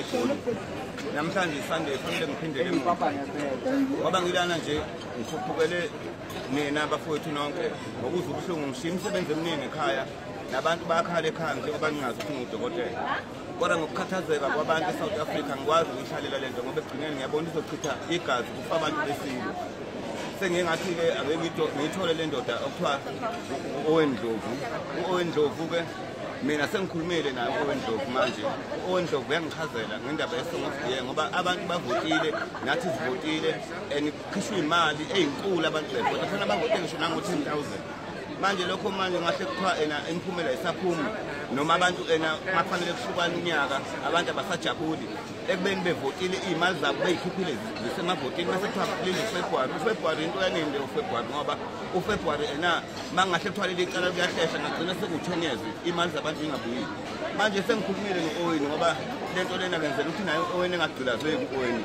eGoli. Namhlanje Sunday fanele ngiphindele emuva. Ngoba ngilana nje ngikhuphukele nina bafowethu nonke ngokuza ubuhlungu ngishiya imisebenzi eminingi ekhaya nabantu bayakhala ekhaya njengoba ngingazi ukuthi ngudokotela. Kodwa ngokukhathazeka kwabantu eSouth Africa ngikwazi ukuyihlalela lento ngoba ekugcineni ngiyabona izochitha igazi kufa abantu besilo. Sengingathi-ke ake ngiyithole le ndoda okuthiwa u-Owen Ndlovu. U-Owen Ndlovu-ke mina sengikhulumile naye u-Owen Ndlovu manje. U-Owen Ndlovu uyangichazela ngendaba ye-Song of the Year ngoba abantu bavotile, nathi sivotile and kukhishwa imali eyinkulu abantu bevota. Khona abavote ngisho nango-10,000. Manje lokho manje ngahle kuthiwa ena imiphumela isaphumi noma abantu ena makufanele kuhlukane unyaka abantu abasajabuli ekubeni bevotile iy'mali zabo beyikhiphile zisemavotini bese kuthiwa kulinde uFebruwari. UFebruwari into yanini leyo uFebruwari ngoba uFebruwari ena mangahle kuthiwa leli cala kuyahlehla ngagcina seku-10 years iy'mali zabantu zingabuyile. Manje sengikhulumile no-Owen ngoba lento lena ngenzela ukuthi naye u-Owen engagqilazeki u-Owen.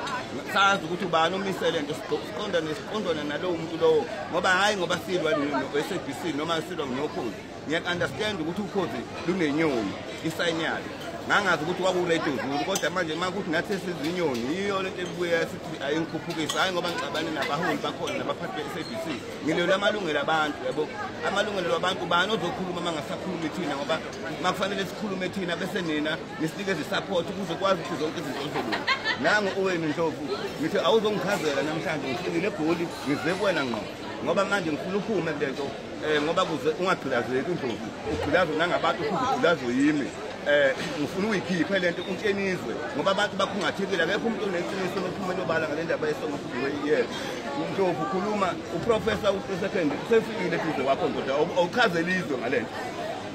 Sazi ukuthi ubani omise lento siqondane nalowo muntu lowo ngoba hhayi ngoba silwa no-SABC noma silwa noKhozi. Ngiya-understand ukuthi uKhozi lunenyoni isayini yalo. Ngangazi ukuthi kwaku-Radio Zulu kodwa manje uma kuthi nathi sesizinyoni yiyo lento ebuye sithi ayingikhuphukise hhayi ngoba ngixabane nabaholi bakhona nabaphathi be-SABC. Ngilwela amalungelo abantu yabo. Amalungelo abantu ubani ozokhuluma uma ngasakhulumi thina ngoba makufanele sikhulume thina bese nina nisinikeze i-support ukuze kwazi ukuthi zonke izinto zizolunga. Nangu Owen Ndlovu ngithi awuzongichazela namhlanje ngifikile eGoli ngize kuwena ngqo ngoba manje ngifuna uphume kule nto ngoba kuze ungagqilazeki uNdlovu ugqilazwe nangabantu futhi ugqilazwe yimi. Ngifuna uyikhiphe lento utshenizwe ngoba abantu bakhungathekile akekho umuntu oneqiniso lokuphumela obala ngale ndaba ye-Song of the Year. Ndlovu khuluma uProfessor u-Second usefikile eduze kwakho ndoda awuchazele izwe ngale nto.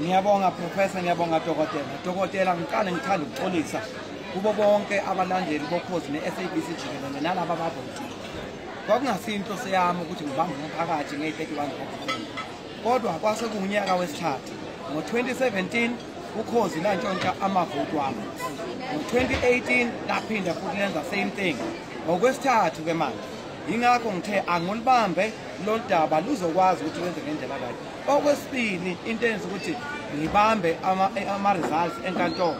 Ngiyabonga Professor, ngiyabonga dokotela. Dokotela, ngiqale ngithanda ukuxolisa kubo bonke abalandeli boKhozi ne-SABC jikelele nalaba abavotile. Kwakungasiyo inhloso yami ukuthi ngibambe umphakathi ngeyi-31 zikaDisemba. Kodwa kwase kuwunyaka wesithathu. Ngo-2017 uKhozi lantshontsha amavoti wami. Ngo-2018 laphinda futhi lenza same thing. Ngokwesithathu ke manje. Yingakho ngithe angulibambe lolu daba luzokwazi ukuthi lwenze ngendlela right. Okwesibili into eyenza ukuthi ngibambe ama-results enkantolo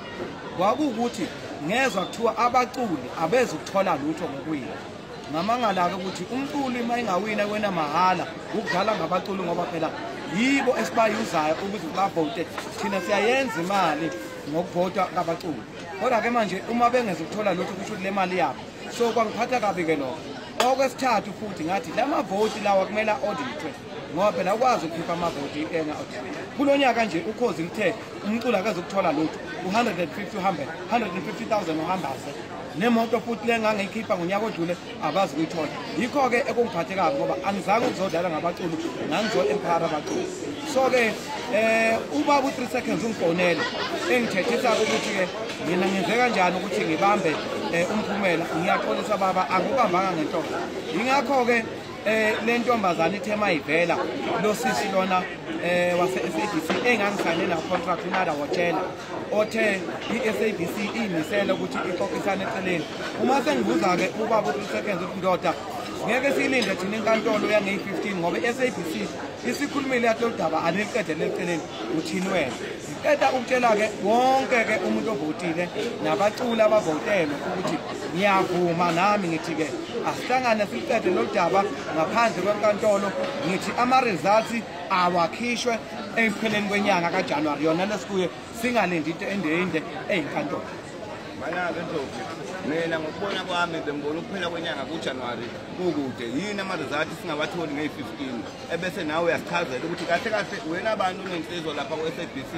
kwakuwukuthi ngezwa kuthiwa abaculi abezukuthola lutho ngokuwina. Ngamangala-ke ukuthi umculi uma engawina wena mahhala ukudlala ngabaculi ngoba phela yibo esibayuzayo ukuze bavote. Thina siyayenza imali ngokuvota kabaculi. Kodwa-ke manje uma bengezukuthola lutho kusho ukuthi le mali yabo. So kwangiphatha kabi-ke lokho. Okwesithathu futhi ngathi la mavoti lawa kumele a-auditwe ngoba phela ukwazi ukukhipha amavoti enga-auditwe. Kulo nyaka nje uKhozi lithe umculo akazukuthola lutho, u-150 uhambe, 150,000 uhambaze. Nemoto futhi le engangiyikhipha ngonyaka odlule abazi ukuyithola. Yikho-ke ekungiphathe kabi ngoba angizange ukuzodlala ngabaculi, ngangizo-empower abaculi. So-ke ubaba u-3 seconds ungifonele engithethisa ukuthi-ke mina ngenze kanjani ukuthi ngibambe umphumela. Ngiyaxolisa baba, angikubambanga ngenhloso. Yingakho-ke le ntombazane ithe mayivela lo sisi lona wase-SABC engangisayine nayo contract uNada Wotshela othe i-SABC iyimisele ukuthi ixoxisane eceleni. Uma sengibuza-ke ubaba u-3 seconds ukuthi ndoda ngeke siyilinde thina inkantolo yangeyi-15 ngoba i-SABC isikhulumile yathi lolu daba aliliqedele eceleni, uthini wena? Ngiqeda ukutshela-ke wonke-ke umuntu ovotile nabaculi abavotelwe ukuthi ngiyavuma nami ngithi-ke asihlangane siliqede lolu daba ngaphandle kwenkantolo. Ngithi ama-results awakhishwe ekupheleni kwenyanga kaJanuwari yona lesikuye, singalindi into endeyinde eyinkantolo. Mana-ke Ndlovu, mina ngokubona kwami bengibona ukuphela kwenyanga kuJanuwari kukude. Yini ama-results singawatholi ngeyi-15 ebese nawe uyasichazela ukuthi kahle kahle wena abantu unensizwa lapha ku-SABC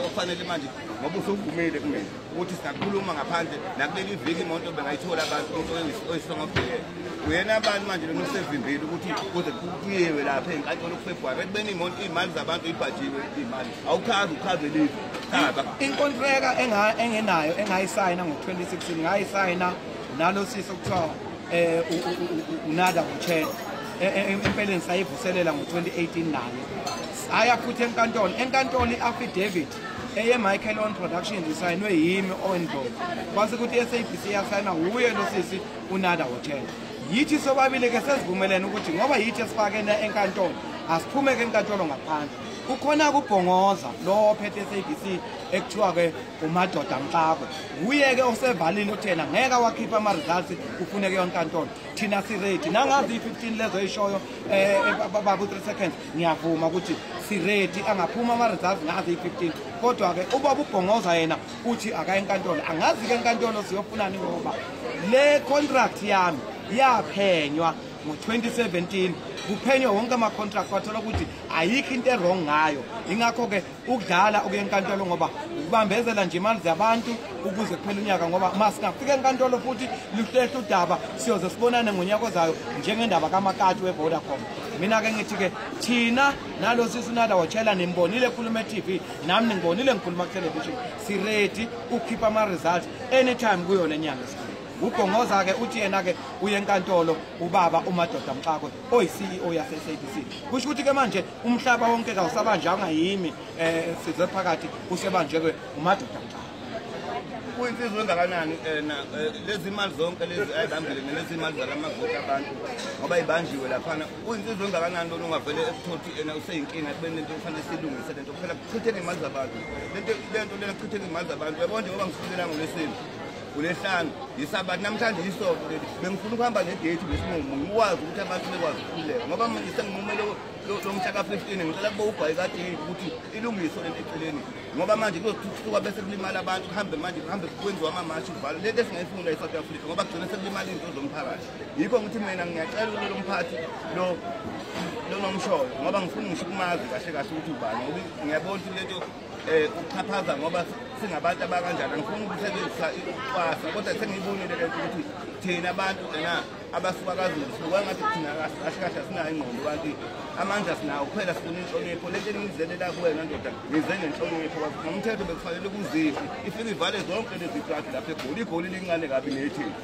ofanele manje ngoba usuvumile kumina ukuthi singakhuluma ngaphandle nakuleli viki imoto bengayithola abantu umuntu oyi-Song of the Year. Uyena abantu manje lona usevimbile ukuthi kuze kuyiwe lapha enkantolo kuFebruwari ekubeni imoto iy'mali zabantu ibhajiwe iy'mali. Awuchazi uchazele izwe. Chaza. Inkontreka engenayo engayisayina ngo-2016 ngayisayina nalo sisi okuthiwa uNada Wotshela. Empeleni sayivuselela ngo-2018 naye. Saya futhi enkantolo, enkantolo i-affidavit eye-Michael On Productions isayinwe yimi Owen Ndlovu. Kwase kuthi i-SABC yasayinwa wuye lo sisi uNada Wotshela. Yithi sobabili ke sesivumelene ukuthi ngoba yithi esifakene enkantolo asiphume ke enkantolo ngaphandle. Kukhona kubhongoza lo ophethe SABC ekuthiwa ke uMadoda Mxakwe, uye ke osevalile uthena ngeke wakhipha ama results, kufuneke yonkantolo. Thina si ready nangazi 15 lezo eshoyo babu 3 seconds, ngiyavuma ukuthi si ready angaphuma ama results ngazi 15, kodwa ke ubaba ubhongoza yena uthi akaye enkantolo. Angazi ke enkantolo siyofunani ngoba le contract yami yaphenywa ngo-2017, kuphenywa wonke ama-contract wathola ukuthi ayikho into e-wrong ngayo. Ingakho-ke ukudlala ukuya enkantolo ngoba ukubambezela nje imali zabantu ukuze kuphele unyaka, ngoba uma singafika enkantolo futhi luhlehla udaba siyoze sibonane ngonyaka ozayo njengendaba kaMakati we-Vodacom. Mina-ke ngithi-ke thina nalo sisi uNada Wotshela nimbonile ekhuluma e-TV, nami ningibonile ngikhuluma ku-television, si-ready ukukhipha ama-results anytime kuyo le nyanga esikhulu. Ubhongoza ke uthi yena ke uye enkantolo ubaba uMadoda Mxakwe oyi-CEO yase-SABC. Kusho ukuthi ke manje umhlaba wonke kawusabanjanga yimi, sizwe phakathi usebanjwe uMadoda Mxakwe. Kuyinsizwa engakanani lezi imali zonke lezi ayibambile nalezi imali zalamavoti abantu ngoba ibanjiwe laphana. Kuyinsizwa engakanani lona ungavele ekuthothi ena useyinkinga ekubeni lento kufanele silungise lento kuphela kuchitheke imali zabantu. Lento lena kuchitheke imali zabantu. Uyabona njengoba ngifikela ngolesine ulehlanu yisabathi namhlanje yisonto leli, bengifuna ukuhamba nedate lesinqumo ngikwazi ukuthi abantu bekwazi ukukhululeka ngoba manje senginqume lo mhla ka-15 ngicela kube ubhayi kade ukuthi ilungiswe lento eceleni ngoba manje kuzothuthuka bese kulimala abantu, kuhambe manje kuhambe kwenziwa amamashi kuvalwe lento esingayifuni la e-South Africa ngoba kugcina sekulimala izinto zomphakathi. Yikho ngithi mina ngiyacela kulo mphathi lo nomshoyo ngoba ngifuna ngisho ukumazi kahle kahle ukuthi ubani ngoba ngiyabona ukuthi lento ukuxhaphaza ngoba singabantu abakanjani. Angifuni ukusebenzisa ukucwasa kodwa sengiyibonile lento ukuthi thina abantu ena abasuka kaZulu sibuka ngathi thina kahle kahle asinayo ingqondo kanti amandla sinawo kuphela sifuna inhlonipho. Lento engiyizelela kuwena ndoda ngize nenhlonipho ngomthetho bekufanele kuziwe ifike ivale zonke lezi plati lapha eGoli. IGoli lincane kabi nethini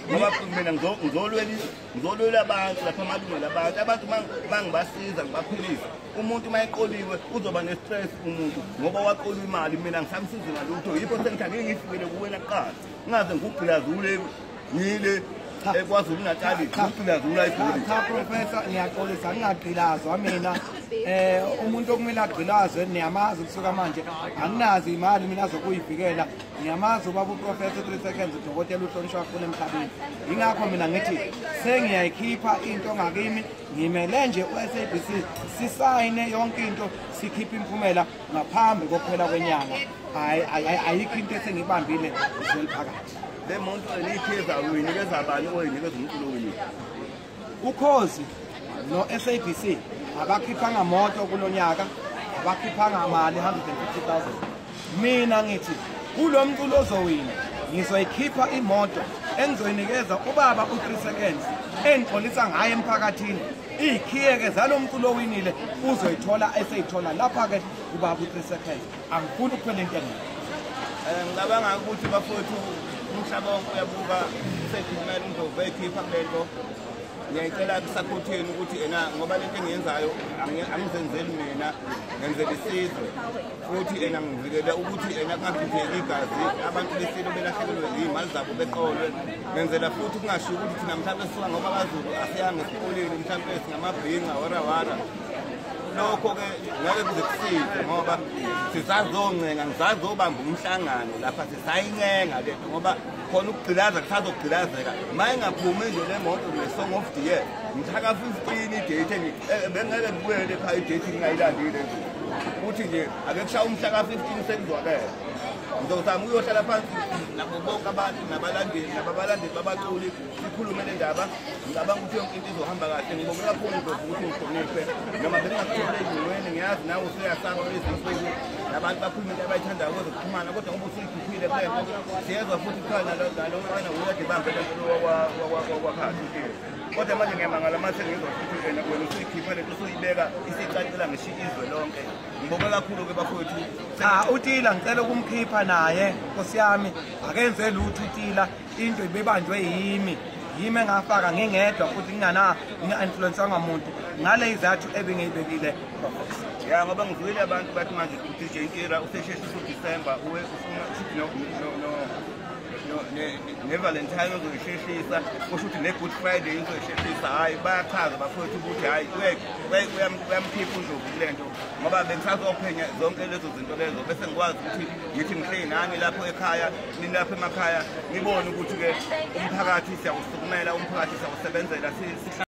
ngoba mina ngizolwela abantu lapha amalungelo abantu abantu mangibasiza ngibaphilisa. Umuntu uma eqoliwe uzoba ne-stress umuntu ngoba waqolwa imali, mina ngisamsizi ngalutho. Yikho sengithi angeke ngifikele kuwena kuqala ngingaze ngikugqilazule ngile eKwaZulu Natal ngikugqilazula eGoli. Cha Professor, ngiyaxolisa ngingagqilazwa mina. Umuntu okumele agqilazwe niyamazi kusuka manje, anginazi imali mina zokuyivikela. Ngiyamazi ubaba uProfessor 3 seconds udokotela uhlonishwa kakhulu emhlabeni. Ingakho mina ngithi sengiyayikhipha into ngakimi, ngimele nje u-SABC sisayine yonke into sikhiphe imphumela ngaphambi kokuphela kwenyanga. Ayikho into esengibambile izweliphakathi. Le muntu eliyikheza uyinikeza abani oyinikeza umculo wini? Ukhozi no-SABC abakhiphanga moto kulonyaka, abakhiphanga mali 150,000. Mina ngithi kulo mculo ozowina ngizoyikhipha imoto engizoyinikeza ubaba u-3 seconds engixolisa ngayo emphakathini. Ikhiyeke zalo mculo owinile uzoyithola eseyithola lapha-ke ubaba u-3 seconds. Angifuni ukuphela into engekho. Ngicabanga ukuthi bafowethu umhlaba wonke uyabuka sekhulumela uNdlovu eyikhipha kule nto. Ngiyayicela ku-support yenu ukuthi ena ngoba lento engiyenzayo angizenzeli mina, ngenzela isizwe futhi ena ngivikele ukuthi ena kungachitheki igazi abantu besilo belahlekelwe iy'mali zabo beqolwe. Ngenzela futhi kungashiwo ukuthi thina mhlawumbe sisuka ngoba abaZulu asiyanga esikoleni mhlawumbe singamabhinca warawara. Lokho-ke ngeke kuze kusize ngoba sisazoncenga, ngisazobamba umhlangano lapha sisayincenga lento ngoba khona ukugqilaza kusazogqilazeka. Uma ingaphumi nje le moto nge-song of the year mhla ka-15 idate bengeke ngibuyele ekhaya idate ngingayilandile nje ukuthi nje ake kushaya umhla ka-15 sekuzwakele. Ngizozama ukuyohlala phansi nabo bonke abantu nabalandeli nababalandeli babaculi sikhulume le ndaba. Ngicabanga ukuthi yonke into izohamba kahle. Ngibonge kakhulu Ndlovu ukuthi ngihloniphe noma bengingakutholi ey'ngcingweni, ngiyazi nawe usuyasaba kulezi nsuku nabantu bakhuluma into abayithandayo kwezokuxhumana kodwa ngoba usuyikhiphile kule nto siyezwa futhi kuthiwa nalo mfana uyade ibambe le nto wakwakhathi. Kodwa manje ngiyamangala mase ngizwa futhi wena usuyikhipha lento usuyibeka isicacela ngisho izwe lonke. Ngibonge kakhulu-ke bafowethu. Cha uTila ngicela ukumkhipha naye nkosi yami, akenze lutho uTila, into ibebanjwe yimi engafaka ngingedwa futhi nginga-influensanga muntu ngale izathu ebengiyibekile Professor. Ya ngoba ngizwile abantu bathi manje uDJ Ntira usesheshe uDisemba ufuna ne-Valentine uzoyihlehlisa, kusho ukuthi ne-Good Friday uzoyihlehlisa. Hhayi, bayachaza bafowethu ukuthi hhayi uyamkhipha uNdlovu kule nto, ngoba bengisazophenya zonke lezo zinto lezo bese ngikwazi ukuthi ngithi ngihleli nani lapho ekhaya, nilapho emakhaya, ngibone ukuthi-ke umphakathi siyawusukumela, umphakathi siyawusebenzela.